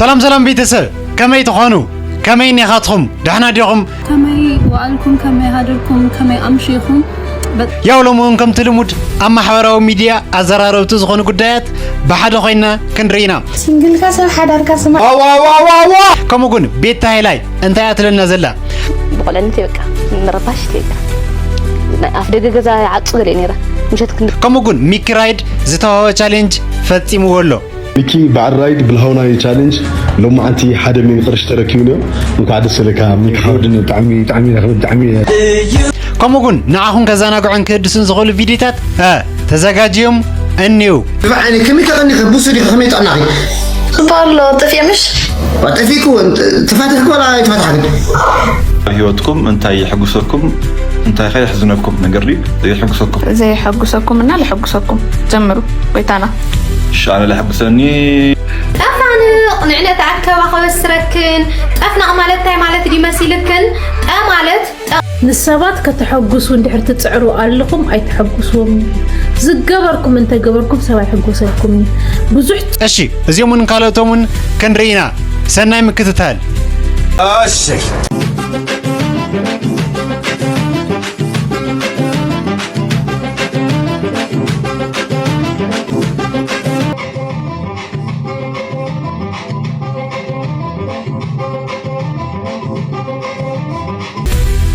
ሰላም ሰላም ቤተሰብ፣ ከመይ ትኾኑ? ከመይ ኔኻትኹም? ደሕና ዲኹም? ከመይ ወዓልኩም? ከመይ ሃደርኩም? ከመይ ኣምሺኹም? በ- ያው ሎሚ እውን ከምቲ ልሙድ ኣብ ማሕበራዊ ሚድያ ኣዘራረብቲ ዝኾኑ ጉዳያት ብሓደ ኮይና ክንርኢ ኢና። ሲንግልካ ሰብ ሓዳርካ ስማ ከምኡ ግን ቤታ ሃይላይ እንታይ እያ ትለና ዘላ? ብቆለልቲ በቃ ምርባሽ በቃ ናይ ኣፍ ደገ ገዛ ዓጹ ገለ ነይራ ምሸት ክንዲ ከምኡ ግን ሚኪ ራይድ ዝተዋህበ ቻሌንጅ ፈጺምዎ ኣሎ። ሚኪ በዓል ራይድ ብልሃውናይ ቻሌንጅ ሎማዓንቲ ሓደ ሚሊዮን ቅርሺ ተረኪቡ ነዮ። እንኳዕ ደስ ኢለካ ሚኪ ሓወድኒ። ብጣዕሚ ብጣዕሚ ብጣዕሚ ከምኡ ግን ንዓኹም ከዘናግዑን ክህድሱን ዝኽእሉ ቪዲዮታት እ፣ ተዘጋጅዮም እኒው። ብዓይኒ ከመይ ከቐኒኸ? ብሱ ዲኸ? ከመይ ጥዕናኺ? ጽቡቕ ኣሎ። ጥፍኤ ምሽ? ጠፊእኩ። ተፋቲሕኩ ወላ ኣይተፋትሓክን? ኣብ ህይወትኩም እንታይ የሐጉሰኩም? እንታይ ከ የሕዝነኩም? ነገር ድዩ ዘየሐጉሰኩም? ዘየሐጉሰኩም እና ለሐጉሰኩም ጀምሩ። ጎይታና እሺ፣ ኣነ ለሐጉሰኒ። ጠፋንቕ ንዕነት ኣከባ ከበስረክን። ጠፍናቕ ማለት እንታይ ማለት ድዩ መሲልክን? ጠ ማለት ጠ- ንሰባት ከተሐጉሱ እንድሕር ትጽዕሩ ኣለኹም ኣይተሐጉስዎም። ዝገበርኩም እንተገበርኩም ሰብ ኣይሕጎሰልኩም። ብዙሕ እሺ፣ እዚኦምን ካልኦቶምን ክንርኢ ኢና። ሰናይ ምክትታል። እሺ።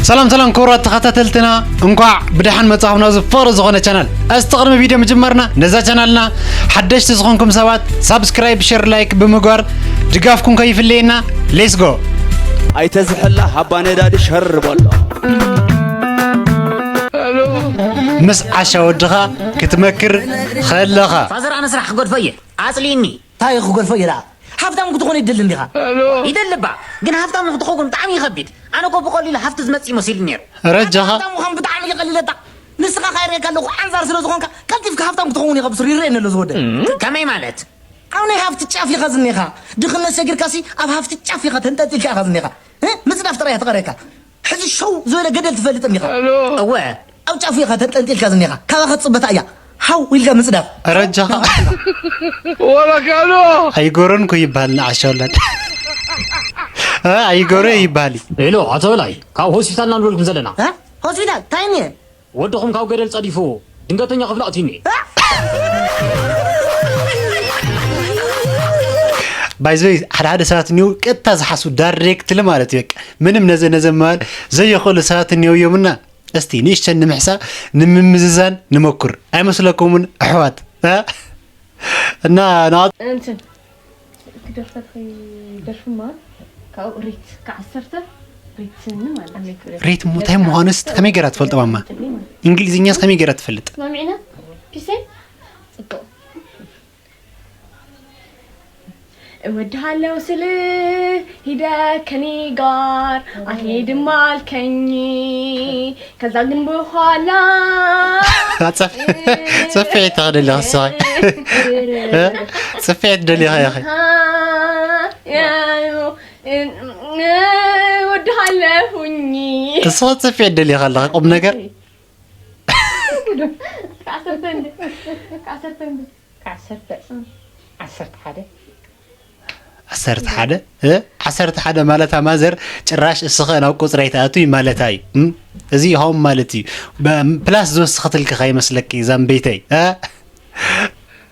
ሰላም ሰላም ክቡራት ተኸታተልትና፣ እንኳዕ ብደሓን መጻኹም ናብዚ ፍቕሪ ዝኾነ ቻናል። እስቲ ቅድሚ ቪድዮ ምጅማርና ነዛ ቻናልና ሓደሽቲ ዝኾንኩም ሰባት ሳብስክራይብ፣ ሸር፣ ላይክ ብምግባር ድጋፍኩም ከይፍለየና። ሌትስ ጎ። ኣይተዝሕላ ሃባ ነዳዲ ሸር በሎ። ምስ ዓሻ ወድኻ ክትመክር ኸለኻ ፋዘር ኣነ ስራሕ ክገድፎ እየ ኣጽሊኒ። እንታይ ክገድፎ እየ ደኣ? ሃብታም ክትኾን ይደሊ እንዲኻ? ይደሊ እባ፣ ግን ሃብታም ንክትኸውን ብጣዕሚ ይኸቢድ። ኣነ እኮ ብቐሊሉ ሃፍቲ ዝመጽእ እዩ መሲሉ ነይሩ። ረጃኻ? ሃብታም ምዃን ብጣዕሚ ይቐልለታ። ንስኻ ከኣ ይርእየካ ኣለኹ፣ ዓንዛር ስለ ዝኾንካ ቀልጢፍካ ሃብታም ክትኸውን ኢኻ ብስሩ ይረኣየኒ ኣሎ ዝወደ። ከመይ ማለት? ኣብ ናይ ሃፍቲ ጫፍ ኢኻ ዝኒኻ። ድኽነት ሰጊርካሲ ኣብ ሃፍቲ ጫፍ ኢኻ ተንጠልጢልካ ኢኻ ዝኒኻ። እ? ምጽዳፍ ጥራይ እያ ትቐረካ። ሕዚ ሸው ዝበለ ገደል ትፈልጥ እንዲኻ። እወ። ኣብ ጫፉ ኢኻ ተንጠልጢልካ ዝኒኻ። ካባኻ ትጽበታ እያ። ሃው ኢልካ ምጽዳፍ። ረጃኻ። ወረካሎ። ኣይጎረን ኮ ይበሃል ንዓሻ ወላድ። እ፣ ኣይጎረ ይበሃል እዩ። ሄሎ፣ ኣቶ በላይ፣ ካብ ሆስፒታል ኢና ንደውለልኩም ዘለና። እ? ሆስፒታል? እንታይ እኒአ? ወድኹም ካብ ገደል ጸዲፉ ድንገተኛ ክፍሊ ኣእትዩኒ። ባይዘይ ሓደ ሓደ ሰባት እኒው ቀጥታ ዝሓስቡ ዳይሬክትሊ ማለት እዩ። በቃ ምንም ነዘ ነዘ ምባል ዘይኽእሉ ሰባት እኒው እዮምና። እስቲ ንእሽተን ንምሕሳ ንምምዝዛን ንመኩር። ኣይመስለኩምን ኣሕዋት? እ? እና ንኣ- እንትን ክደርፈልኺ ደርፍማ ካብኡ ሬት ከዓሰርተ ሬት ስኒ ማለት እዩ። ሬት ሙ-፣ እንታይ ምዃኑስ ከመይ ገይራ ትፈልጦ ማማ? እንግሊዝኛስ ከመይ ገይራ ትፈልጥ? ሰሚዕና ፒሴ ጽቡቕ እወድሃለው ስል ሂደ ከኔ ጋር ኣሄድም አልከኝ ከዛ ግን በኋላ ጽፍ-፣ ጽፌት ተኽደሊ ኸስኻ። እ? ጽፌት ደሊኻ ኢኺ። እወድሃለሁኝ። እሱ ጽፌት ደሊኻ ኣለኻ ቁም ነገር። ከዓሰርተ እንደ ከዓሰርተ እንደ ከዓሰርተ ዓሰርተ ሓደ ዓሰርተ ሓደ እ? ዓሰርተ ሓደ ማለታ ማዘር ጭራሽ እስኸ ናብ ቁፅረይ ትኣትዊ ማለታ እዩ። እም? እዚ ሆም ማለት እዩ። በ-፣ ፕላስ ዝወስኸትልኪ ከይመስለኪ ዛምቤተይ። እ?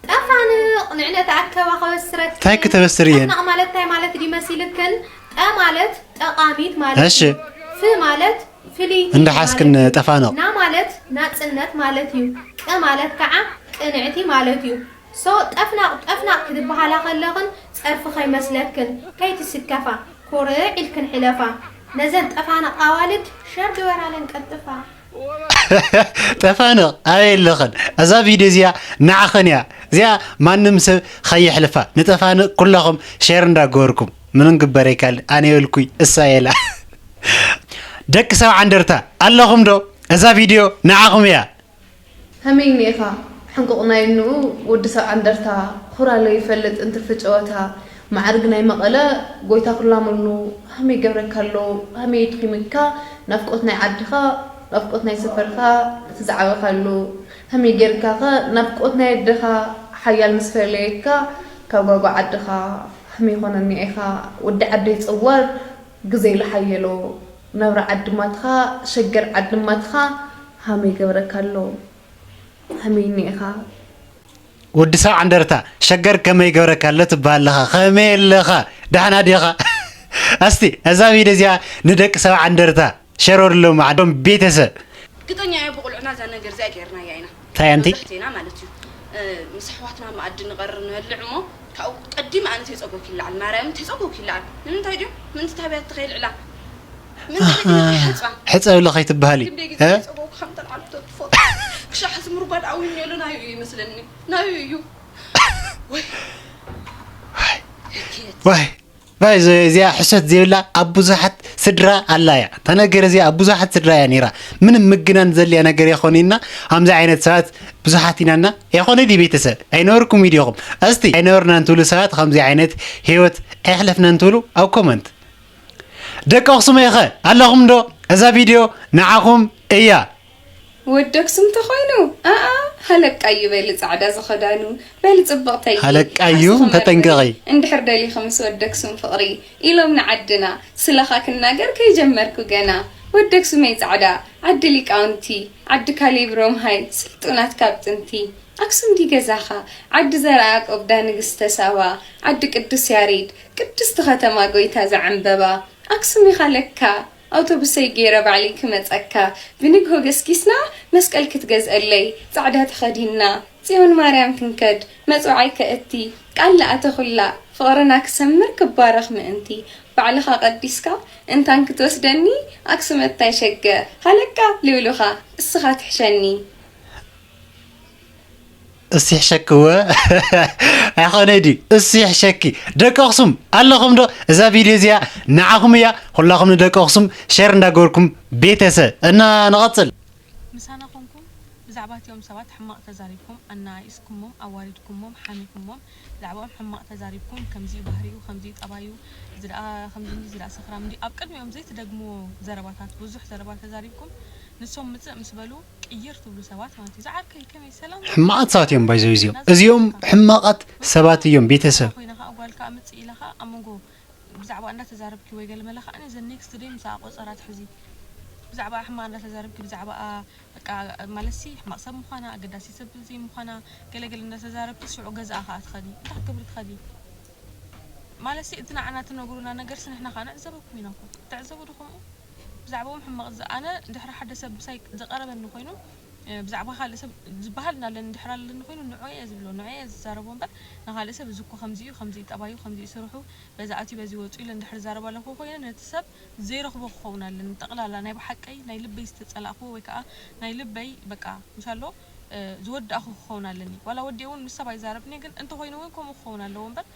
ጠፋንቕ ንዕነት ኣከባ ከበስረኪ። እንታይ ክተበስር እየን? ጠፍናቕ ማለት እንታይ ማለት ድዩ መሲልክን? ጠ ማለት ጠቓሚት ማለት እሺ። እዩ። ፍ ማለት ፍልይቲ እንዳ ሓስክን ማለት እዩ። ጠፋንቕ። ና ማለት ናጽነት ማለት እዩ። ቅ ማለት ከዓ ቅንዕቲ ማለት እዩ። ሶ ጠፍናቕ ጠፍናቕ ክትበሃላ ከለኽን ጸርፊ ከይመስለክን ከይትስከፋ ኩርዕ ኢልክን ሕለፋ። ነዘን ጠፋንቕ ኣዋልድ ሸር ግበራለን ቀጥፋ። ጠፋንቕ ኣበይ ኣለኽን? እዛ ቪድዮ እዚኣ ንዓኽን እያ። እዚኣ ማንም ሰብ ከየሕልፋ። ንጠፋንቕ ኩላኹም ሼር እንዳገበርኩም ምንም ግበር ኣይካል ኣነ የብልኩይ እሳ የላ። ደቂ ሰብ ዓንደርታ ኣለኹም ዶ? እዛ ቪድዮ ንዓኹም እያ። ከመይ እኒኤኻ? ሕንቁቕ ናይ እንኡ ወዲ ሰብ ዓንደርታ፣ ኹራለ ይፈልጥ እንትርፊ ጨወታ፣ መዓርግ ናይ መቐለ ጎይታ ኩላ መኑ፣ ከመይ ይገብረካ ኣሎ፣ ከመይ የድኺምካ፣ ናፍቆት ናይ ዓድኻ፣ ናፍቆት ናይ ሰፈርካ፣ እቲ ዝዓበኻሉ፣ ከመይ ጌርካኸ ናፍቆት ናይ ኣደኻ ሓያል ምስ ፈለየካ፣ ካብ ጓጓ ዓድኻ፣ ከመይ ይኾነኒ ኢኻ ወዲ ዓደይ ጽዋር ግዜ ለሓየሎ ናብራ ዓድማትኻ ሸገር ዓድማትኻ ሃመይ ገብረካ ኣሎ ሃመይኒ ኢኻ ወዲ ሰብዓ እንደርታ ሸገር ከመይ ገብረካ ኣሎ ትበሃል ኣለኻ ከመይ ኣለኻ ደሓና ዲኻ እስቲ እዛ ቪድዮ እዚኣ ንደቂ ሰብዓ እንደርታ ሸር ወርሎም ዓዶም ቤተሰብ ግጠኛ እያ ብቑልዑና እዛ ነገር እዚኣ ገይርናያ ኢና እንታይ ኣንቲ መብዛሕቴና ማለት እዩ ምስ ኣሕዋትና መኣዲ ንቐርብ ንበልዕ እሞ ካብኡ ቀዲመ ኣነ ተይፀጎኩ ይለዓል ማርያምን ተይፀጎኩ ይለዓል ንምንታይ ድዩ ምንቲ ታብያ ትኸይል ዕላ ምንቲ ሕፃ ሕፀ ብለ ከይትበሃሊ ክንደይ ግዜ እ? ተይፀጎኩ ከም ተልዓሉ ተጥፎ ክሻሕ ዝምርጓድ ኣውኝ የሎ ናዩ እዩ ይመስለኒ ናዩ እዩ ወይ ዋይ ባይዞ እዚኣ ሕሶት ዘይብላ ኣብ ብዙሓት ስድራ ኣላ እያ። እታ ነገር እዚኣ ኣብ ብዙሓት ስድራ እያ ነይራ። ምንም ምግናን ዘድልያ ነገር የኾነና። ከምዚ ዓይነት ሰባት ብዙሓት ኢና እና የኾነ ድዩ ቤተሰብ ኣይነበርኩም ኢዩ ዲኹም? እስቲ ኣይነበርናን ትብሉ ሰባት ከምዚ ዓይነት ሂወት ኣየሕለፍናን ትብሉ ኣብ ኮመንት። ደቂ ኣኽሱመይ ኸ ኣለኹም ዶ? እዛ ቪድዮ ንዓኹም እያ። ወዲ ኣክሱም ተኾይኑ ኣኣ ሃለቃ እዩ በሊ ጻዕዳ ዝኸዳኑ በሊ ጽብቕተይ ሃለቃ እዩ ንስኺ መርምሪ ተጠንቀቒ። እንድሕር ደሊኺ ምስ ወዲ ኣክሱም ፍቕሪ ኢሎም ንዓድና ስለኻ ክናገር ከይጀመርኩ ገና ወዲ ኣክሱመይ ጻዕዳ ዓዲ ሊቃውንቲ ዓዲ ካሌብ ሮምሃይ ስልጡናት ካብ ጥንቲ ኣክሱም ድዩ ገዛኻ ዓዲ ዘርኣያቆብ ዳ ንግስተ ሳባ ዓዲ ቅዱስ ያሬድ ቅድስቲ ከተማ ጎይታ ዘዐንበባ ኣክሱም ኢኻ ለካ ኣውቶቡሰይ ገይረ ባዕለይ ክመፀካ ብንግሆ ገስጊስና መስቀል ክትገዝእለይ ፃዕዳ ተኸዲንና ፅዮን ማርያም ክንከድ መፅውዓይ ከእቲ ቃል ለኣተኹላ ፍቕርና ክሰምር ክባረኽ ምእንቲ ባዕልኻ ቀዲስካ እንታን ክትወስደኒ ኣክሱመታይ ሸገር ሃለቃ ልብሉኻ እስኻ ትሕሸኒ። እሱ ይሕሸኪ እወ ኣይኮነ ድዩ እሱ ይሕሸኪ ደቂ ኣኽሱም ኣለኹም ዶ እዛ ቪድዮ እዚኣ ንዓኹም እያ ኩላኹም ንደቂ ኣኽሱም ሸር እንዳገበርኩም ቤተሰብ እና ንቐፅል ምሳና ኮንኩም ብዛዕባ እቲኦም ሰባት ሕማቕ ተዛሪብኩም ኣነኣኢስኩሞም ኣዋሪድኩሞም ሓሚኹሞም ብዛዕባኦም ሕማቕ ተዛሪብኩም ከምዚዩ ባህሪኡ ከምዚዩ ጠባዩ እዚ ደኣ ከምዚ እንዲ እዚ ደኣ ሰኽራም እንዲ ኣብ ቅድሚኦም ዘይትደግምዎ ዘረባታት ብዙሕ ዘረባ ተዛሪብኩም ንሶም ምጽእ ምስ በሉ ቅይር ትብሉ ሰባት ማለት እዩ። ዝዓርከይ ከመይ ሰላም ሕማቓት ሰባት እዮም ባይዘው እዚኦም እዚኦም ሕማቓት ሰባት እዮም ቤተሰብ ኮይና ከዓ ጓል ከዓ ምጽእ ኢላ ከዓ ኣብ መንጎ ብዛዕባ እንዳተዛረብኪ ወይ ገለ መለ ከዓ ነዘን next day ምስኣ ቆጸራ ትሕዚ ብዛዕባ ሕማቕ እንዳተዛረብኪ ብዛዕባ በቃ ማለት ሲ ሕማቕ ሰብ ምዃና ኣገዳሲ ሰብ ዘይምዃና ገለ ገለ እንዳተዛረብኪ ሽዑ ገዛኣ ከዓ ትኸዲ እንታይ ክትገብሪ ትኸዲ ማለት ሲ እቲ ንዓና ትነግሩና ነገር ሲ ንሕና ከዓ ንዕዘበኩም ኢና እኮ ትዕዘቡ ዶ ከምኡ ብዛዕባኦም ሕማቕ ኣነ ድሕሪ ሓደ ሰብ ምሳይ ዝቐረበኒ ኮይኑ ብዛዕባ ካልእ ሰብ ዝበሃል እናለኒ ድሕር ኣለኒ ኮይኑ ንዑ እየ ዝብሎ ንዑ እየ ዝዛረቦ እምበር ንኻልእ ሰብ እዚ እኮ ከምዚ እዩ ከምዚ እዩ ጠባዩ ከምዚ እዩ ስርሑ በዚ ኣትዩ በዚ ወፁ ኢለ እንድሕር ዝዛረብ ኣለኹ ኮይነ ነቲ ሰብ ዘይረኽቦ ክኸውን ኣለኒ ጠቕላላ ናይ ብሓቀይ ናይ ልበይ ዝተፀላእክዎ ወይ ከዓ ናይ ልበይ በቃ ምሻሎ ዝወዳእኹ ክኸውን ኣለኒ ዋላ ወዲኤ እውን ምስ ሰብ ኣይዛረብን እየ ግን እንተኾይኑ እውን ከምኡ ክኸውን ኣለዎ እምበር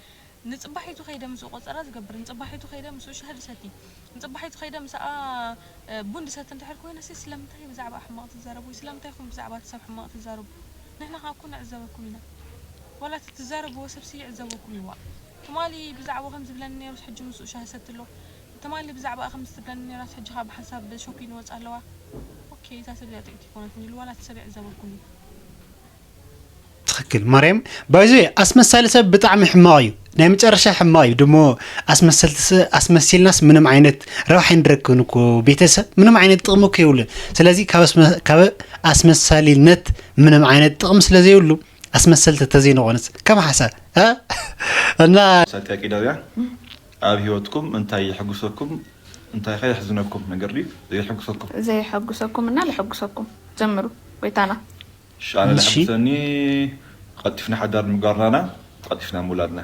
ንፅባሒቱ ከይደ ምስኡ ቆፀራ ዝገብር ንፅባሒቱ ከይደ ምስኡ ሻሂ ዝሰቲ ንፅባሒቱ ከይደ ምስኣ ቡን ዝሰቲ እንድሕር ኮይነ ሲ ስለምንታይ ብዛዕባ ሕማቕ ትዛረቡ ወይ ስለምንታይ ኢኹም ብዛዕባ እቲ ሰብ ሕማቕ ትዛረቡ ንሕና ከዓ እኮ ንዕዘበኩም ኢና ዋላ እቲ ትዛረብዎ ሰብ ሲ ይዕዘበኩም ይዋእ ትማሊ ብዛዕባ ከም ዝብለኒ ነይሩስ ሕጂ ምስኡ ሻሂ ሰቲ ኣሎ ትማሊ ብዛዕባ ከም ዝትብለኒ ነይራስ ሕጂ ከዓ ብሓንሳብ ሾፒን ይወፃ ኣለዋ ኦኬ እዛ ሰብ እዚኣ ጥዕቲ ይኮነትኒ ኢሉ ዋላ እቲ ሰብ ይዕዘበኩም እዩ ትኽክል ማርያም ባይዞ ኣስመሳሊ ሰብ ብጣዕሚ ሕማቕ እዩ ናይ መጨረሻ ሕማቕ እዩ ደሞ ኣስመሰልቲ ኣስመሲልናስ ምንም ዓይነት ረብሓ ኣይንረክብን እኮ ቤተሰብ ምንም ዓይነት ጥቕሚ እኮ የብሉን ስለዚ ካብ ኣስመሳሊነት ምንም ዓይነት ጥቕሚ ስለ ዘይብሉ ኣስመሰልቲ ተዘይንኾንስ ከም ሓሳብ እና ሰልጥያ ቂዳውያ ኣብ ህይወትኩም እንታይ የሐጉሰኩም እንታይ ከ የሕዝነኩም ነገር ድዩ ዘየሐጉሰኩም ዘየሐጉሰኩም እና ለሐጉሰኩም ጀምሩ ጎይታና ኣነ ለሐጉሰኒ ቀልጢፍና ሓዳር ምግባርናና ቀልጢፍና ምውላድና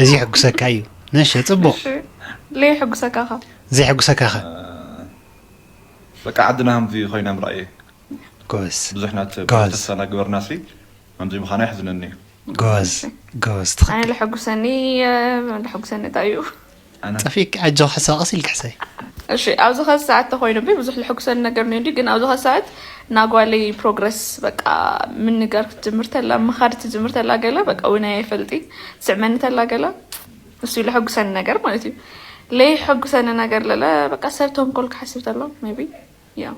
እዚ የሐጉሰካ እዩ ነሸ ፅቡቅ ለየሐጉሰካ ኸ ዘየሐጉሰካ ኸ በቃ ዓድና ከምዚ ኮይና ምርኣየ ጎበዝ ብዙሕ ናት ጎበዝ ተስፋ እናገበርና ሲ ከምዚ ምዃና የሕዝነኒ እዩ ጎበዝ ጎበዝ ኣነ ትኽክል ለሐጉሰኒ ለሐጉሰኒ እንታይ እዩ ጠፊእኪ ኣጆኺ ሕሳብ ቀስ ኢልኪ ሕሰቢ። እሺ ኣብዚ ኸዚ ሰዓት ተኾይኑብኝ ብዙሕ ልሕጉሰኒ ነገር እኒኦ ድዩ ግን ኣብዚ ኸዚ ሰዓት ናጓለይ ፕሮግረስ በቃ ምንጋር ክትጅምር ተላ ምኻድ ትጅምር ተላ ገለ በቃ እውን ኣይፈልጢ ትስዕመኒ ተላ ገለ እሱ እዩ ልሕጉሰኒ ነገር ማለት እዩ ለይሕጉሰኒ ነገር ለለ በቃ ሰብ ተንኮል ክሓስብ ተሎ ሜቢ ያው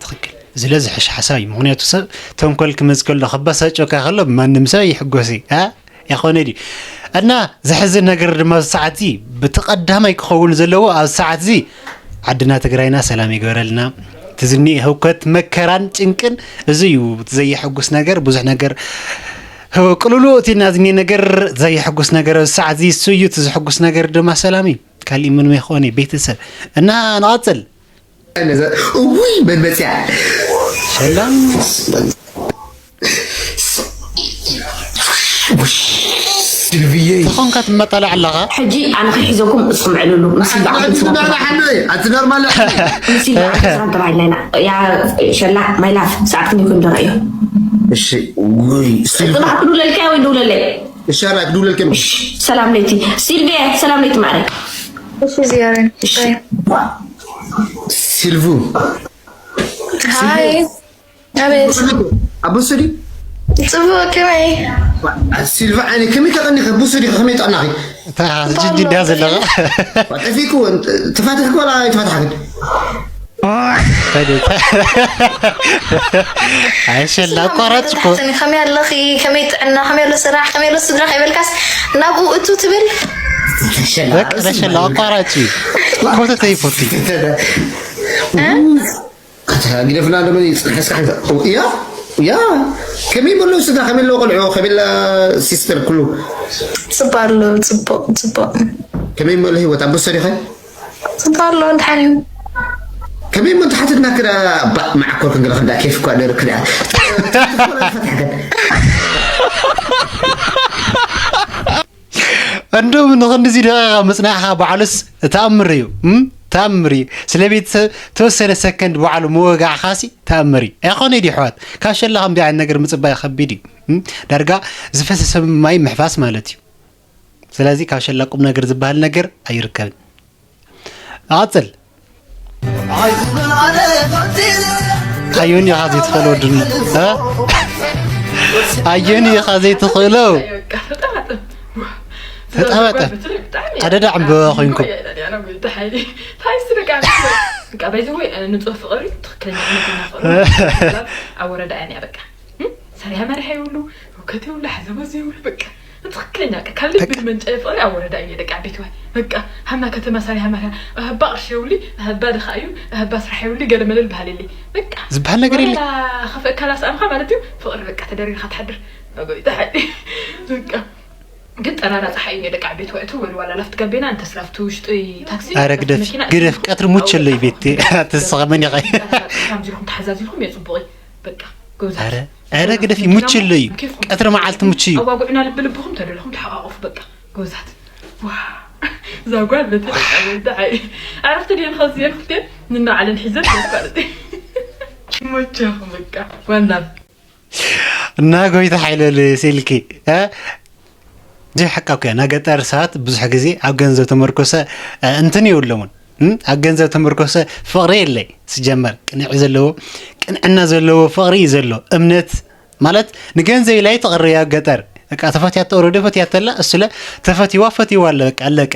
ትኽክል ዝለ ዝሕሽ ሓሳብ እዩ ምክንያቱ ሰብ ተንኮል ክመዝ ከሎ ክበሳጨካ ከሎ ማንም ሰብ ይሕጎስ እዩ ኣይኮነ ድዩ እና ዘሕዝን ነገር ድማ ኣብዚ ሰዓት እዚ ብቲ ቀዳማይ ክኸውን ዘለዎ ኣብዚ ሰዓት እዚ ዓድና ትግራይና ሰላም ይግበረልና። እቲ ዝኒኤ ህውከት መከራን ጭንቅን እዚ እዩ። እቲ ዘየሐጉስ ነገር ብዙሕ ነገር ቅልሉ እቲ እና ዝኒኤ ነገር ዘየሐጉስ ነገር ኣብዚ ሰዓት እዚ እሱ እዩ። እቲ ዘሐጉስ ነገር ድማ ሰላም እዩ። ካሊእ ምንም ኣይኮነ ቤተሰብ እና ንቐፅል። እውይ መን መፅያ ሰላም ድልብየይ ተኾንካ ትመጠላ ኣለኻ። ሕጂ ኣነ ክሒዘኩም እስኹም ዕልሉ ንሲልባ ዓክን ስማ ኣንቲ ኖርማል ንሲልባ ዓክን ስማ ተባሂልና ኢና ያ ሸላ ማይላፍ ሰዓት ክንይኩም ደረእዮ እሺ ውይ ስቲል ጽባሕ ክድውለልካ ወይ ደውለለይ እሻራ ክድውለልከ ሰላም ለይቲ ሲልቪያ ሰላም ለይቲ ማዕረ እሺ ዝያረን እሺ ሲልቭ ሃይ ኣቤት ኣቦ ሱዲ ጽቡቅ ከመይ ሲልቫ ዓይነ ከመይ ተቐኒኸ ቡሱዲ ከመይ ጠዕናኺ እታ ሕጂ እንድያ ዘለኻ ጠፊኩ ተፋትሕክ ወላ ኣይተፋትሓክን ኣይሸላ ኣቋራጭ እኮ ከመይ ኣለኺ ከመይ ጥዕና ከመይ ኣሎ ስራሕ ከመይ ኣሎ ስድራ ከይበልካስ ናብኡ እቱ ትብል በቃ ረሸላ ኣቋራጭ እዩ። ኮተተ ይፈቱ ግደፍና ደመ ፅንሐስካ ሓንሳ እያ እያ ከመይ በሎ ስድራ ከመይ ኣለዎ ቆልዑ ከመይ ላ ሲስተር ኩሉ ጽቡቅ ኣሎ ጽቡቅ ጽቡቅ ከመይ በሎ ህይወት ኣንበሶ ዲኸ ጽቡቅ ኣሎ እንድሓን እዩ ከመይ ሞ ተሓትትና ክዳ ባእ ማዕኮር ክንገለ ክንዳ ኬፍ እኳ ደር ክዳ እንዶም ንክንድዚ ደቂቃ ምፅናዕካ ባዕሉስ ተኣምር እዩ እም? ተኣምር እዩ ስለ ቤተሰብ ተወሰነ ሰከንድ ባዕሉ ምወጋዕካሲ ተኣምር እዩ ኣይኮነ ድዩ ኣሕዋት ካብ ሸላ ከምዚ ዓይነት ነገር ምፅባይ ከቢድ እዩ እም? ዳርጋ ዝፈሰሰ ማይ ምሕፋስ ማለት እዩ ስለዚ ካብ ሸላ ቁም ነገር ዝበሃል ነገር ኣይርከብን ኣፅል ኣዮኒ ኢኻ ዘይትኽእሎ ድኑ ኣዮኒ ኢኻ ዘይትኽእሎ ተጠባጠብ ኣደዳ ዕምበባ ኮይንኩም ንፁህ ፍቅሪ ትክክለኛ እውነተኛ ፍቅሪ ኣብ ወረዳ እያ በቃ ሰሪያ መሪሓ ይብሉ ውከት ይብሉ ሓዘቦዝ ይብሉ በቃ ትክክለኛ በቃ ካብ ልቢ ዝመንጨ ፍቅሪ ኣብ ወረዳ እዩ ደቂ ዓበይቲ ዋይ በቃ ሃምና ከተማ ሳሪያ መሪያ እህባ ቅርሺ የብሉ እህባ ድኻ እዩ እህባ ስራሕ የብሉ ገለ መለል ባህል የለይ በቃ ዝበሃል ነገር የለ ከፍእካ ላስኣንኻ ማለት እዩ ፍቅሪ በቃ ተደሪርካ ትሓድር መጎይ ተሓዲ በቃ ግን ጠራራ ፀሓይ እዩ ደቂ ዓበይቲ ዋይ እቱ ወዲ ዋላ ላፍቲ ጋቤና እንተስ ላፍቲ ውሽጢ ታክሲ ኣረ ግደፍ ግደፍ ቀትሪ ሙቸሎ እዩ ቤት ትስኸመን ኢኸ ተሓዛዚልኩም የፅቡቅ እዩ በቃ ጎብዛት ኣረ ኣረ ግደፊ ሙች ኣሎ እዩ ቀትሪ መዓልቲ ሙች እዩ ኣዋጉዕና ልቢ ልብኹም ተደለኹም ተሓቋቑፉ በቃ ጎብዛት እዛ ጓል በተለይ ዓረፍቲ ድየን ኸዝየን ክልቴን ንናዓለን ሒዘን ማለት ይመቸኹም በቃ ዋና እና ጎይታ ሓይለል ስኢልኪ እ? ዘይሓቃ እኮ እያ። ናይ ገጠር ሰባት ብዙሕ ግዜ ኣብ ገንዘብ ተመርኮሰ እ፣ እንትን የብሎምን እም? ኣብ ገንዘብ ተመርኮሰ ፍቕሪ የለይ ስጀመር ቅንዒ ዘለዎ ቅንዕና ዘለዎ ፍቕሪ እዩ ዘሎ እምነት ማለት ንገንዘብ ኢላ ተቕርያ ገጠር በቃ ተፈትያቶ ኦረዲ ፈትያተላ እሱለ ተፈትዋ ፈትዋ ኣለ በቃ ኣለቀ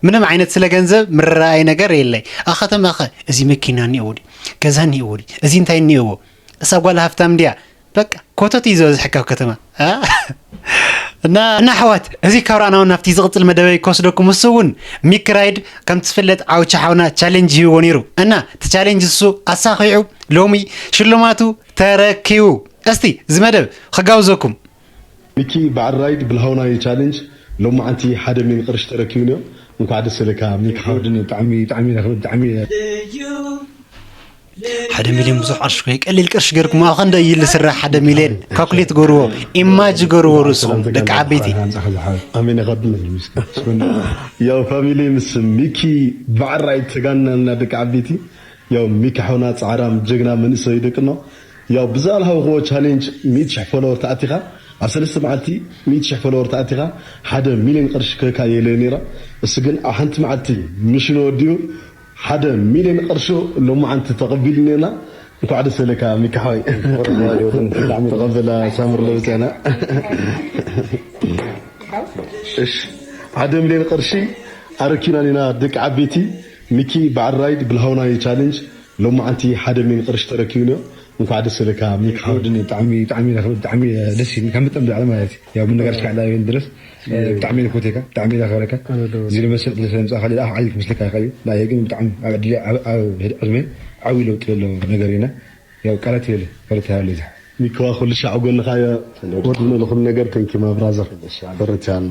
ምንም ዓይነት ስለ ገንዘብ ምረኣይ ነገር የለይ ኣብ ከተማ ኸ እዚ መኪና እኒኦዎ ድዩ ገዛ እኒኦዎ ድዩ እዚ እንታይ እኒኦዎ እሳ ጓል ሃፍታም ድያ በቃ ኮተት እዩ ዝበዝሐካ ኣብ ከተማ እ? እና እና ኣሕዋት እዚ ካብ ረኣናውን ናብቲ ዝቕፅል መደበይ ክወስደኩም እሱ እውን ሚክራይድ ከም ትፍለጥ ዓውቻ ሓውና ቻሌንጅ ሂብዎ ነይሩ እና እቲ ቻሌንጅ እሱ ኣሳኺዑ ሎሚ ሽልማቱ ተረኪቡ እስቲ እዚ መደብ ክጋብዘኩም ሚኪ በዓል ራይድ ብልሃውናዮ ቻሌንጅ ሎማዓንቲ ሓደ ሚን ቅርሺ ተረኪቡ ነዮ እንኳዕ ደስ ለካ ሚኪ ሓወድ ብጣዕሚ ብጣዕሚ ብጣዕሚ ሓደ ሚልዮን ብዙሕ ቅርሺ ኮይ ቀሊል ቅርሺ ገርኩም ኣብ ኸንደ እዩ ልስራሕ ሓደ ሚልዮን ካልኩሌት ገርዎ ኢማጅ ገርዎ ርእስኹም ደቂ ዓበይቲ ኣሜን ይኸድም ያው ፋሚሊ ምስ ሚኪ በዓል ራይድ ተጋንናልና ደቂ ዓበይቲ ያው ሚኪ ሓውና ፃዕራም ጀግና መንእሰይ ደቅኖ ያው ብዛ ልሃውክዎ ቻሌንጅ ሚእቲ ሽሕ ፎሎወር ተኣቲኻ ኣብ ሰለስተ መዓልቲ ሚእቲ ሽሕ ፎሎወር ተኣቲኻ ሓደ ሚልዮን ቅርሺ ክህካ የለ ነይራ እሱ ግን ኣብ ሓንቲ መዓልቲ ሚሽኑ ወዲኡ ሓደ ሚልዮን ቅርሹ ሎማዓንቲ ተቐቢሉና እንኳዕ ደስ በለካ ሚኪ ሓወይ ተቐበላ ሳምር ለውጠና እሺ ሓደ ሚልዮን ቅርሺ ኣረኪና ኒና ደቂ ዓበይቲ ሚኪ በዓል ራይድ ብልሃውናዮ ቻሌንጅ ሎማዓንቲ ሓደ ሚልዮን ቅርሺ ተረኪቡ ነዮ እንኳዕ ደስ ኢልካ ሚካ ሓወድኒ። ብጣዕሚ ብጣዕሚ ኢለ ክብል ብጣዕሚ ደስ ኢልኒ ካብ መጠን ብላዕሊ ማለት እዩ። ያው ምን ነገር እስካለ ድረስ ብጣዕሚ ኢለ ክወተካ ብጣዕሚ ኢለ ከረካ እዚ ለመሰል ድረስ ለምጻ ካሊ ዳኣ ዓሊክ ምስልካ ይኸዩ ናይ ግን ብጣዕሚ ኣብ ዕድለ ኣብ ዕድመ ዓዊ ለውጥ ዘሎ ነገር ኢና። ያው ቃላት የለ ፈረታ ያለ ይዛ ሚካ ኩሉ ሻዕ ጎንኻ እየ። ወድነ ለኹም ነገር ተንኪ ማብራዘር ፈረታ ያለ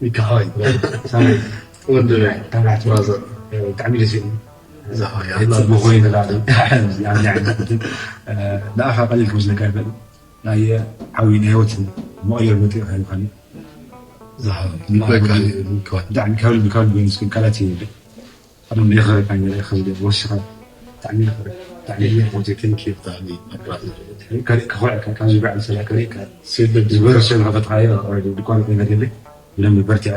ሚካ ሆይ ሳሚ ወንድና ታናት ብራዘር ብጣዕሚ ደስ ይብል። እዛ ሆይ ኣላ ብኾይ ንላለ ንኣኻ ቀሊል ክምስለካ ይበል ናይ ዓብዪ ናይ ህይወት መቐየር መጥሪኦ ይኸን ይኸን እዛ ሆይ ይበቃ። ብጣዕሚ ካብ ልቢ ካብ ልቢ ምስክን ቃላት ይብል ኣነ የኸረካ ይኸ ወስኻ ብጣዕሚ የኸረ ብጣዕሚ የኸረ ተንኪ ብጣዕሚ ከሪእካ ከሪእካ ካብዚ በዓል ሰላ ከሪእካ ስለ ዝበረሰ ንኸፈትካዮ ድኳን ነገር የለ ብደንብ በርቲዐ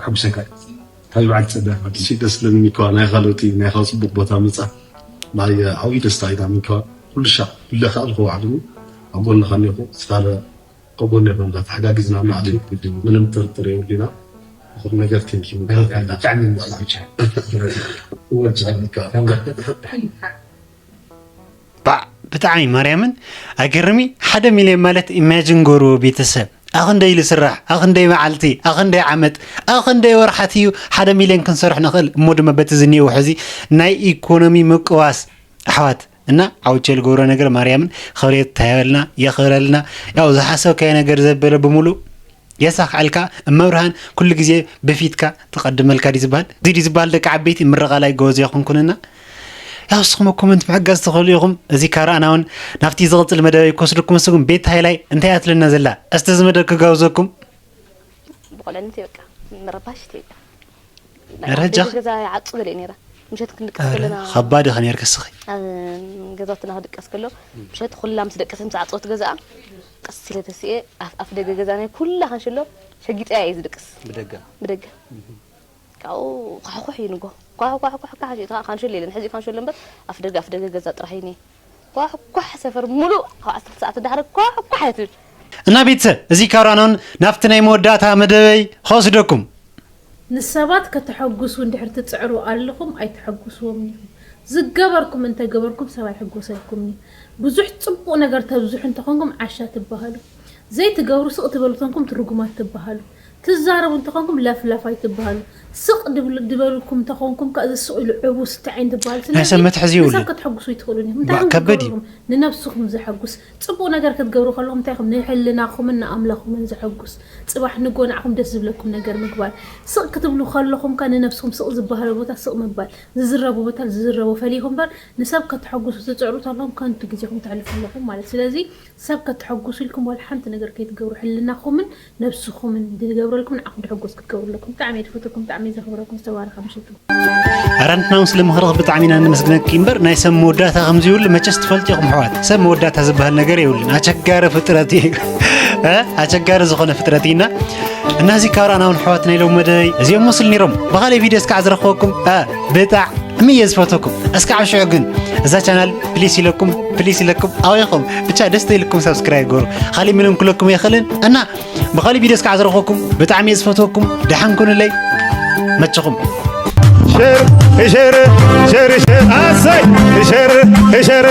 ከሐጉሰካ እዩ። ካብ በዓል ጸጋ ሓንቲ ደስ ለኒ እኳ ናይ ካልኦት ናይ ካብ ጽቡቅ ቦታ ምጻ ናይ ዓብዪ ደስታ ኢና ምንከዋ ኩሉ ሻዕ ብለካ ኣልኹ ባዕሉ ኣብ ጎንኻ እኒኹ ስኻለ ኣብ ጎን ኢኹም ተሓጋጊዝና ማዕሊ ምንም ጥርጥር የብልና። ንኹሉ ነገር ቴንኪ ብጣዕሚ ማርያምን ኣገርሚ ሓደ ሚልዮን ማለት ኢማጂን ጎርቦ ቤተሰብ ኣኽንደይ ልስራሕ ኣኽንደይ መዓልቲ ኣኽንደይ ዓመት ኣኽንደይ ወርሓት እዩ ሓደ ሚልዮን ክንሰርሕ ንኽእል እሞ ድማ በቲ ዝኒኤው ሕዚ ናይ ኢኮኖሚ ምቅዋስ ኣሕዋት እና ዓውቼ ልገብሮ ነገር ማርያምን ኸብሬት ታየበልና የኽብረልና ያው ዝሓሰብካዮ ነገር ዘበለ ብምሉእ የሳኽዐልካ እመብርሃን ኩሉ ግዜ ብፊትካ ትቐድመልካ ድዩ ዝበሃል እዚ ድዩ ዝበሃል ደቂ ዓበይቲ ምረቓ ላይ ጎበዝ ይኹንኩንና ያው እስኹም ኮመንት ምሕጋዝ ትኽእሉ ኢኹም እዚ ካራእና እውን ናብቲ ዝቕፅል መደበይ ክወስድኩም ንስኹም ቤት ሃይላይ እንታይ እያ ትብለና ዘላ እስቲ እዚ መደብ ክጋብዘኩም ብቆለልቲ በቃ ምረባሽ ትብል ረጃ ገዛ ዓጹ ገለ ነራ ምሸት ክንድቅስ ከለና ከባድ ኢኻ ነርክ እስኺ ኣብ ገዛትና ክድቀስ ከሎ ምሸት ኩላ ምስ ደቀሰ ምስ ዓጽወት ገዛኣ ቀስ ኢለ ተስኤ ኣፍ ደገ ገዛ ናይ ኩላ ካንሽሎ ሸጊጠያ እየ ዝድቅስ ብደጋ ብደገ ካብኡ ኳሕኳሕ እዩ ንጎ ኳሕኳሕኳሕ ካሽ እታ ካንሽሎ የለን ሕዚ ካንሽሎ እምበር ኣፍ ደገ ኣፍ ደገ ገዛ ጥራሕ እዩ ኳሕኳሕ ሰፈር ሙሉእ ካብ ዓሰርተ ሰዓት ዳሕረ ኳሕኳሕ እያ ትብል እና ቤተሰብ እዚ ካራኖን ናብቲ ናይ መወዳእታ መደበይ ከወስደኩም ንሰባት ከተሐጉሱ እንድሕር ትጽዕሩ ኣለኹም ኣይተሐጉስዎም ኢኹም። ዝገበርኩም እንተገበርኩም ሰብ ኣይሕጎሰልኩምን እዩ። ብዙሕ ጽቡቕ ነገር ተብዝሑ እንተኾንኩም ዓሻ ትበሃሉ። ዘይትገብሩ ስቕ ትበሉ ተንኩም ትርጉማት ትበሃሉ። ትዛረቡ እንተኾንኩም ለፍላፍ ኣይትበሃሉ። ስቕ ድብሉ- ድበልኩም እንተኾንኩም ከ እዚ ስቕ ኢሉ ዕቡስ እንታይ ዓይነት ትበሃሉ። ናይ ሰብ ስለዚ መትሓዚ የብሉን። ንሰብ ከተሐጉሱ ኣይትኽእሉን ኢኹም። እንታይ ባእ፣ ኢኹም ከበድ እዩ። ክትገብሩ ንነብስኹም ዘሐጉስ ጽቡቕ ነገር ክትገብሩ ከለኹም እንታይ ኢኹም ንሕልናኹምን ንኣምላኹምን ዘሐጉስ ጽባሕ ንጎ ንዓኹም ደስ ዝብለኩም ነገር ምግባር ስቕ ክትብሉ ከለኹም ከ ንነብስኹም ስቕ ዝበሃሎ ቦታ ስቕ ምባል ዝዝረቦ ቦታ ዝዝረቦ ፈሊኹም እምበር ንሰብ ከተሐጉሱ ትጽዕሩ ተለኹም ከንቱ ግዜኹም ተሕልፉ ኣለኹም ማለት ስለዚ ሰብ ከተሐጉሱ ኢልኩም ዋላ ሓንቲ ነገር ከይትገብሩ ሕልናኹምን ነብስኹምን ዝገብረልኩም ንዓኹም ተሐጎስ ክትገብሩ ኣለኩም ብጣዕሚ እየ ዝፈትወኩም ብጣዕሚ እየ ዘኽብረኩም ዝተባረኸ ምሽት ኣረ ንሕና እውን ስለ ምኽርኽ ብጣዕሚ ኢና ነመስግነኪ እምበር ናይ ሰብ መወዳእታ ከምዚ ይብሉ መቸስ ትፈልጡ ኢኹም ኣሕዋት ሰብ መወዳእታ ዝበሃል ነገር የብሉን ኣቸጋሪ ፍጥረት እዩ እ ኣቸጋሪ ዝኾነ ፍጥረት ኢና እና እዚ ካብ ረኣና እውን ኣሕዋት ናይ ሎም መደበይ እዚኦም መስሉ ነይሮም ብኻሊእ ቪድዮ እስካዕ ዝረኽበኩም እ ብጣዕሚ እየ ዝፈትወኩም እስካዕ ሽዑ ግን እዛ ቻናል ፕሊስ ኢለኩም ፕሊስ ኢለኩም ኣበይኹም ብቻ ደስ ተይልኩም ሳብስክራይብ ገሩ ካሊእ ምንም ክለኩም ኣይኽእልን እና ብኻሊእ ቪድዮ እስካዕ ዝረኽበኩም ብጣዕሚ እየ ዝፈትወኩም ደሓን ኩኑለይ መቸኹም ሸር ሸር ሸር ሸር ኣሰይ ሸር ሸር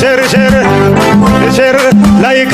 ሸር ሸር ሸር ላይክ